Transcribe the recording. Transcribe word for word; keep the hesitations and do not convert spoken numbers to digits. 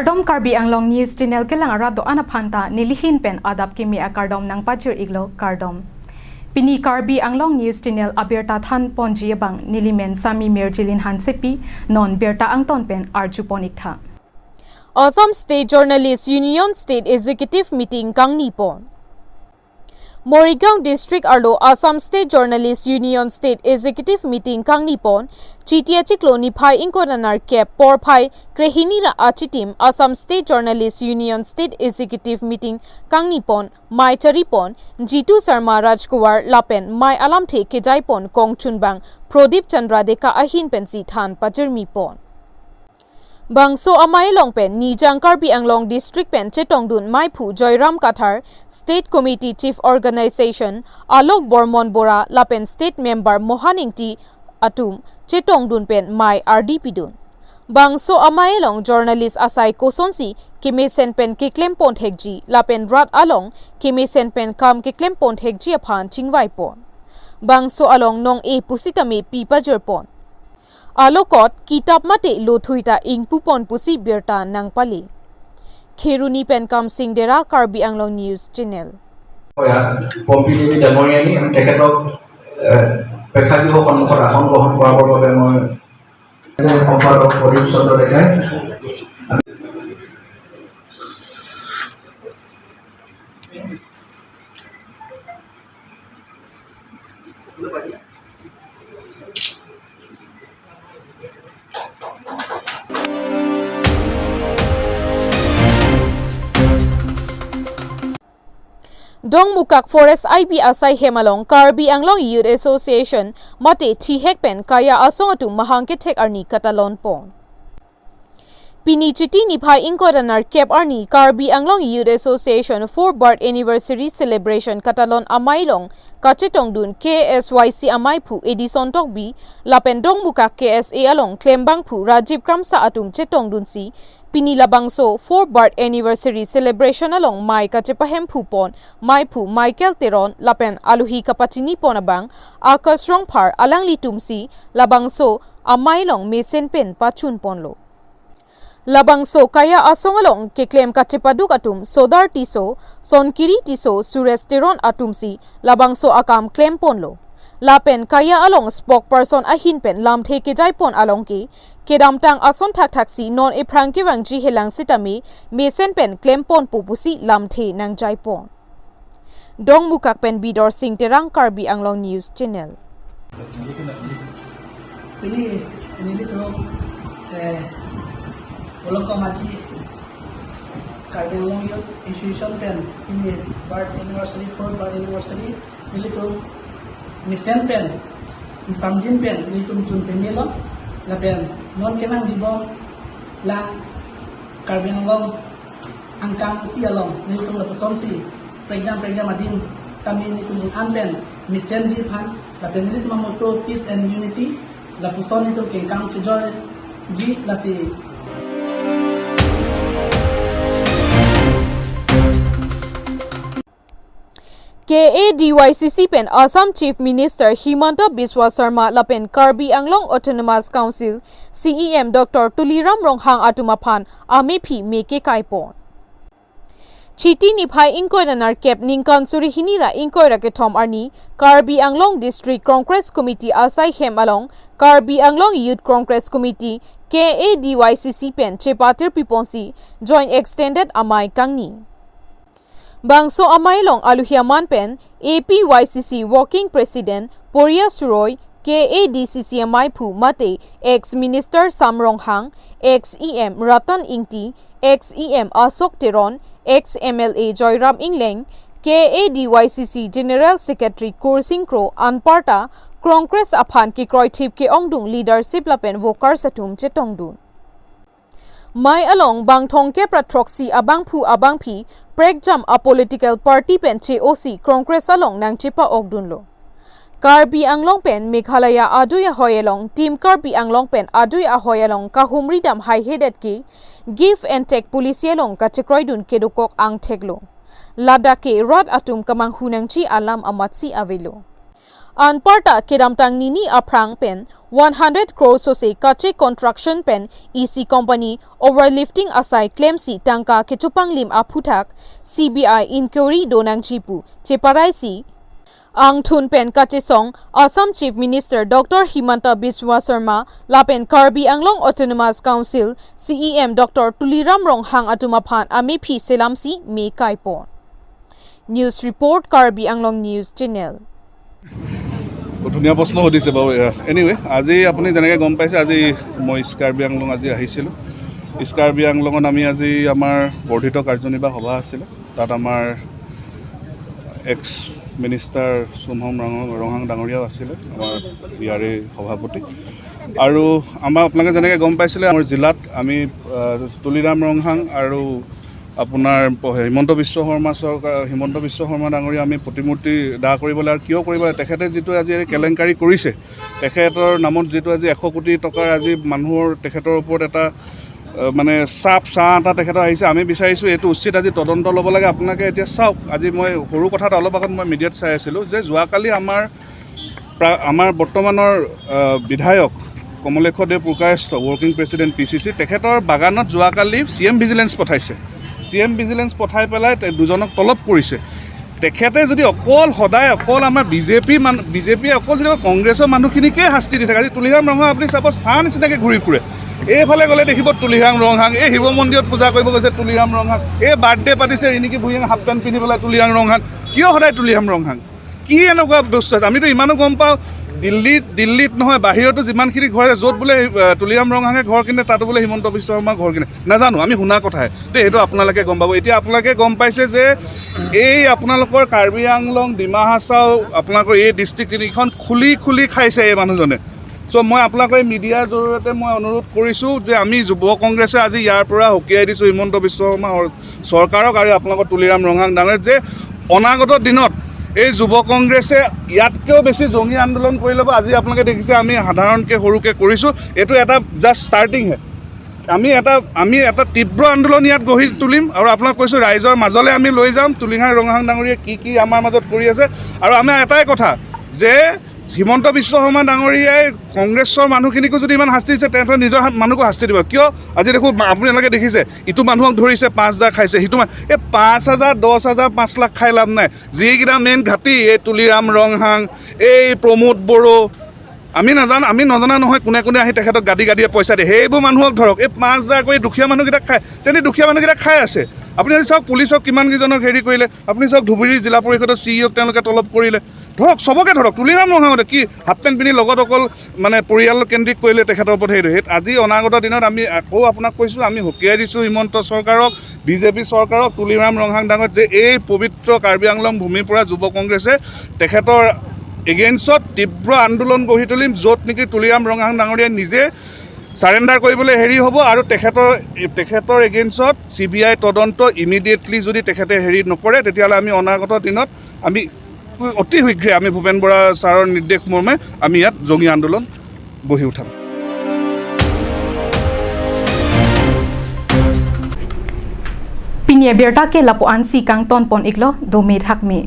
Kardom, Karbi Anglong News Channel kelang arat do-an aphan ta nelihin pen adap kimi akardom nangpajir-iklo, kardom. Pini Karbi Anglong News Channel abirta thanponji abang nelimen Sami Mirjilin Hansepi, non birta angton pen arjupon-iktha. Assam State Journalist Union State Executive Meeting kangnipon. Morigaon District arlo Assam State Journalist Union State Executive Meeting kangnipon. Chiti achiklo niphai ingkoi ra nerkep porphai krehini ra achitim Assam State Journalist Union State Executive Meeting kangnipon, mei charipon Jitu Sharma Rajkuwar lapen mei alamthe kejaipon kongchunbang Prodip Chandra Deka ahin pensi than pajirmipon. Bangso amei along pen Nijang Karbi Anglong District pen chetongdun meiphu Joyram Kathar, State Committee Chief Organization Alok Bormon Bora lapen State Member Mohan Ingti atum chetongdun pen mei ardi pidun. Bangso amei along journalist asai kosonsi kemesen pen keklempon thekji lapen rat along kemesen pen kam keklempon thekji aphan chingvaipon. Bangso along nong-e pusitame pipajirpon. Alokot kitap mate lothui ta ingpupon pusi birta nangpale. Kheroni pen Kamsing Dera, Karbi Anglong News Channel. হয়, পম্পী দেৱী ডাঙৰীয়ানী, আমি তেখেতক, এ, প্ৰেক্ষাগৃহ সন্মুখত আসন গ্ৰহণ কৰাবৰ বাবে মই সম্পাদক প্ৰদীপ চন্দ্ৰ ডেকাই। Dongmukak Forest I B asai hem along Karbi Anglong Youth Association mate thihek pen kaya asong atum mahang kethek arni katalonpon. Pini Chiti niphai ingkoi ra nerkep arni Karbi Anglong Youth Association four birth anniversary celebration katalon amei along kachetongdun K S Y C ameiphu Edison Tokbi lapen Dongmukak K S A along klembangphu Rajiv Kramsa atum chetongdunsi pini labangso four birth anniversary celebration along mei kachepahemphupon meiphu Michael Teron lapen aluhi kapachinipon abang Akash Rongphar alanglitumsi labangso amei along mesen pen pachunponlo. Labangso kaya asong along keklem kachepaduk atum Sodar Tisso, Sonkiri Tisso, Suresh Teron atumsi labangso akam klemponlo. Lapen kaya along spokesperson ahin pen lamthe kejaipon along ke, kedamtang ason thakthaksi non ephrang kevangji helang sitame mesen pen klemponpo pusi lamthe nangjaipon. Dongmukak pen Bidor Sing Terang, Karbi Anglong News Channel. Pini, pini itu, eh, Bolong Komaji, Karbi Anglong Youth Association pen, pini birth anniversary, fourth birth anniversary, pini itu mesen pen, samjin pen, pini itu chun pen lo, lapen non kenangjibo lang Karbi Anglong angkang pi along, nelitum lapusonsi prekjam prekjam adim kami nelitum an pen mesenji aphan, lapen nelitum amotto peace and unity, lapuson nelitum kengkam chejorji lasi. K A D Y C C pen Assam Chief Minister Himanta Biswa Sarma lapen Karbi Anglong Autonomous Council C E M Doctor Tuliram Ronghang atum aphan amephi me kekaipon. Chiti niphai ingkoi ra nerkep ningkan suri hini ra ingkoi ra kethom arni Karbi Anglong District Congress Committee asai hem along Karbi Anglong Youth Congress Committee K A D Y C C pen chepatir piponsi joint extended amei kangni. Bangso amei along aluhi aman pen A P Y C C Working President Poria Suroi, K A D C C ameiphu mate ex Minister Sam Ronghang, ex E M Ratan Ingti, ex E M Ashok Teron, ex M L A Joyram Engleng, K A D Y C C General Secretary Kursing Kro anparta Congress aphan kekroithip ke-ongdung leadership lapen workers atum chetongdun. Mei along bang thomkep ra throksi abangphu abangphi prekjam a political party pen che-osi Congress along nangchepa-okdunlo. Karbi Anglong pen Meghalaya adui ahoi along, Team Karbi Anglong pen adui ahoi along kahumri dam haihedet ke give and take policy along kachekroidun kedokok angtheklo. Ladak ke rat atum kemanghu nangji alam amatsi avelo. Anparta kedamtang nini aphrang pen one hundred crore sose kache construction pen E C company overlifting asai klemsi tangka kechopanglim aphuthak C B I inquiry donangji pu cheparaisi angthun pen kachesong Assam Chief Minister Doctor Himanta Biswa Sarma lapen Karbi Anglong Autonomous Council C E M Doctor Tuliram Ronghang atum aphan amephi selamsi me kaipon. News report, Karbi Anglong News Channel. বৰ ধুনীয়া প্ৰশ্ন সুধিছে বাৰু। এনিৱে, আজি আপুনি যেনেকৈ গম পাইছে, আজি মই ইষ্ট কাৰ্বি আংলং আজি আহিছিলোঁ। ইষ্ট কাৰ্বি আংলঙত আমি আজি আমাৰ বৰ্ধিত কাৰ্যনিৰ্বাহ সভা আছিলে। তাত আমাৰ এক্স মিনিষ্টাৰ চুমহম ৰং ৰংহাং ডাঙৰীয়াও আছিলে, আমাৰ ইয়াৰে সভাপতি। আৰু আমাৰ আপোনালোকে যেনেকৈ গম পাইছিলে, আমাৰ জিলাত আমি আহ, তুলিৰাম ৰংহাং আৰু আপোনাৰ প- হিমন্ত বিশ্ব শৰ্মা চৰকাৰ, হিমন্ত বিশ্ব শৰ্মা ডাঙৰীয়া আমি প্ৰতিমূৰ্তি দাহ কৰিবলৈ আৰু কিয় কৰিব লাগে? তেখেতে যিটো আজি এই কেলেংকাৰী কৰিছে, তেখেতৰ নামত যিটো আজি এশ কোটি টকাৰ আজি মানুহৰ তেখেতৰ ওপৰত এটা আহ, মানে চাপ চাহ এটা তেখেতৰ আহিছে। আমি বিচাৰিছোঁ এইটো উচিত আজি তদন্ত ল'ব লাগে। আপোনালোকে এতিয়া চাওক, আজি মই সৰু কথা এটা অলপ আগত মই মিডিয়াত চাই আছিলোঁ যে যোৱাকালি আমাৰ প্ৰা- আমাৰ বৰ্তমানৰ আহ, বিধায়ক Kamalesh De Purkayastha, working president P C C, তেখেতৰ বাগানত যোৱাকালি চি এম ভিজিলেন্স পঠাইছে। চি এম ভিজিলেন্স পঠাই পেলাই তে- দুজনক তলব কৰিছে। তেখেতে যদি অকল সদায় অকল আমাৰ বি জে পি মান বি জে পিয়ে অকল যদি কংগ্ৰেছৰ মানুহখিনিকে শাস্তি দি থাকে, আজি তুলিৰাম ৰংহাং আপুনি চাব চাহ নিচিনাকৈ ঘূৰি ফুৰে। এইফালে গ'লে দেখিব তুলিৰাম ৰংহাং, এই শিৱ মন্দিৰত পূজা কৰিব গৈছে তুলিৰাম ৰংহাং, এই বাৰ্থডে পাতিছে ৰিণিকী ভূঞাই হাফ পেণ্ট পিন্ধি পেলাই তুলিৰাম ৰংহাং। কিয় সদায় তুলিৰাম ৰংহাং? কি এনেকুৱা বস্তু আছে? আমিতো ইমানো গম পাওঁ, দিল্লীত দিল্লীত নহয়, বাহিৰতো যিমানখিনি ঘৰ আছে, য'ত বোলে আহ, তুলিৰাম ৰংহাঙে ঘৰ কিনে, তাতো বোলে হিমন্ত বিশ্ব শৰ্মা ঘৰ কিনে। নাজানো, আমি শুনা কথাহে। দেই, সেইটো আপোনালোকে গম পাব। এতিয়া আপোনালোকে গম পাইছে যে এই আপোনালোকৰ কাৰ্বি আংলং, ডিমা হাছাও, আপোনালোকৰ এই ডিষ্ট্ৰিক্ট তিনিখন খুলি খুলি খাইছে এই মানুহজনে। চ' মই আপোনালোকৰ এই মিডিয়াৰ জৰিয়তে মই অনুৰোধ কৰিছোঁ যে আমি যুৱ কংগ্ৰেছে আজি ইয়াৰ পৰা সকীয়াই দিছোঁ হিমন্ত বিশ্ব শৰ্মা চৰকাৰক আৰু আপোনালোকৰ তুলিৰাম ৰংহাং ডাঙৰীয়াক যে অনাগত দিনত এই যুৱ কংগ্ৰেছে ইয়াতকৈও বেছি জঙী আন্দোলন কৰি ল'ব। আজি আপোনালোকে দেখিছে আমি সাধাৰণকৈ সৰুকৈ কৰিছোঁ, এইটো এটা জাষ্ট ষ্টাৰ্টিংহে। আমি এটা আমি এটা তীব্ৰ আন্দোলন ইয়াত গঢ়ি তুলিম আৰু আপোনাক কৈছোঁ ৰাইজৰ মাজলৈ আমি লৈ যাম তুলিৰাম ৰংহাং ডাঙৰীয়াই কি কি আমাৰ মাজত কৰি আছে। আৰু আমাৰ এটাই কথা যে হিমন্ত বিশ্ব শৰ্মা ডাঙৰীয়াই কংগ্ৰেছৰ মানুহখিনিকো যদি ইমান শাস্তি দিছে, তেন্তে নিজৰ হা- মানুহকো শাস্তি দিব। কিয়? আজি দেখো মা- আপোনালোকে দেখিছে, ইটো মানুহক ধৰিছে, পাঁচ হাজাৰ খাইছে, সিটো মা- এই পাঁচ হাজাৰ, দহ হাজাৰ, পাঁচ লাখ খাই লাভ নাই। যিকেইটা মেইন ঘাটি, এই তুলিৰাম ৰংহাং, এই প্ৰমোদ বড়ো, আমি নাজানো, আমি নজনা নহয় কোনে কোনে আহি তেখেতক গাদী গাদীয়ে পইচা দিয়ে। সেইবোৰ মানুহক ধৰক, এই পাঁচ হাজাৰকৈ দুখীয়া মানুহকেইটাক খায়, তেনে দুখীয়া মানুহকেইটাক খাই আছে। আপুনি আজি চাওক পুলিচক কিমানকেইজনক হেৰি কৰিলে, আপুনি চাওক ধুবুৰী জিলা পৰিষদৰ চি ইঅ'ক তেওঁলোকে তলব কৰিলে। ধৰক, চবকে ধৰক, তুলিৰাম ৰংহাঙতে কি হাফ পেণ্ট পিন্ধি লগত অকল মানে পৰিয়াল কেন্দ্ৰিক কৰিলে তেখেতৰ ওপৰত হেৰি। সেই আজি অনাগত দিনত আমি আকৌ আপোনাক কৈছোঁ, আমি সকীয়াই দিছোঁ হিমন্ত চৰকাৰক, বি জে পি চৰকাৰক, তুলিৰাম ৰংহাং ডাঙৰীয়াক যে এই পবিত্ৰ কাৰ্বি আংলং ভূমিৰ পৰা যুৱ কংগ্ৰেছে তেখেতৰ এগেইনষ্টত তীব্ৰ আন্দোলন গঢ়ি তুলিম, য'ত নেকি তুলিৰাম ৰংহাং ডাঙৰীয়াই নিজে ছাৰেণ্ডাৰ কৰিবলৈ হেৰি হ'ব আৰু তেখেতৰ তেখেতৰ এগেইনষ্টত চি বি আই তদন্ত ইমিডিয়েটলি যদি তেখেতে হেৰি নকৰে, তেতিয়াহ'লে আমি অনাগত দিনত আমি অতি শীঘ্ৰে আমি ভূপেন বৰা ছাৰৰ নিৰ্দেশ মৰ্মে আমি ইয়াত জঙী আন্দোলন গঢ়ি উঠাম। Pini abirta ke lapu-ansi kangton pon iklo, dome thakme.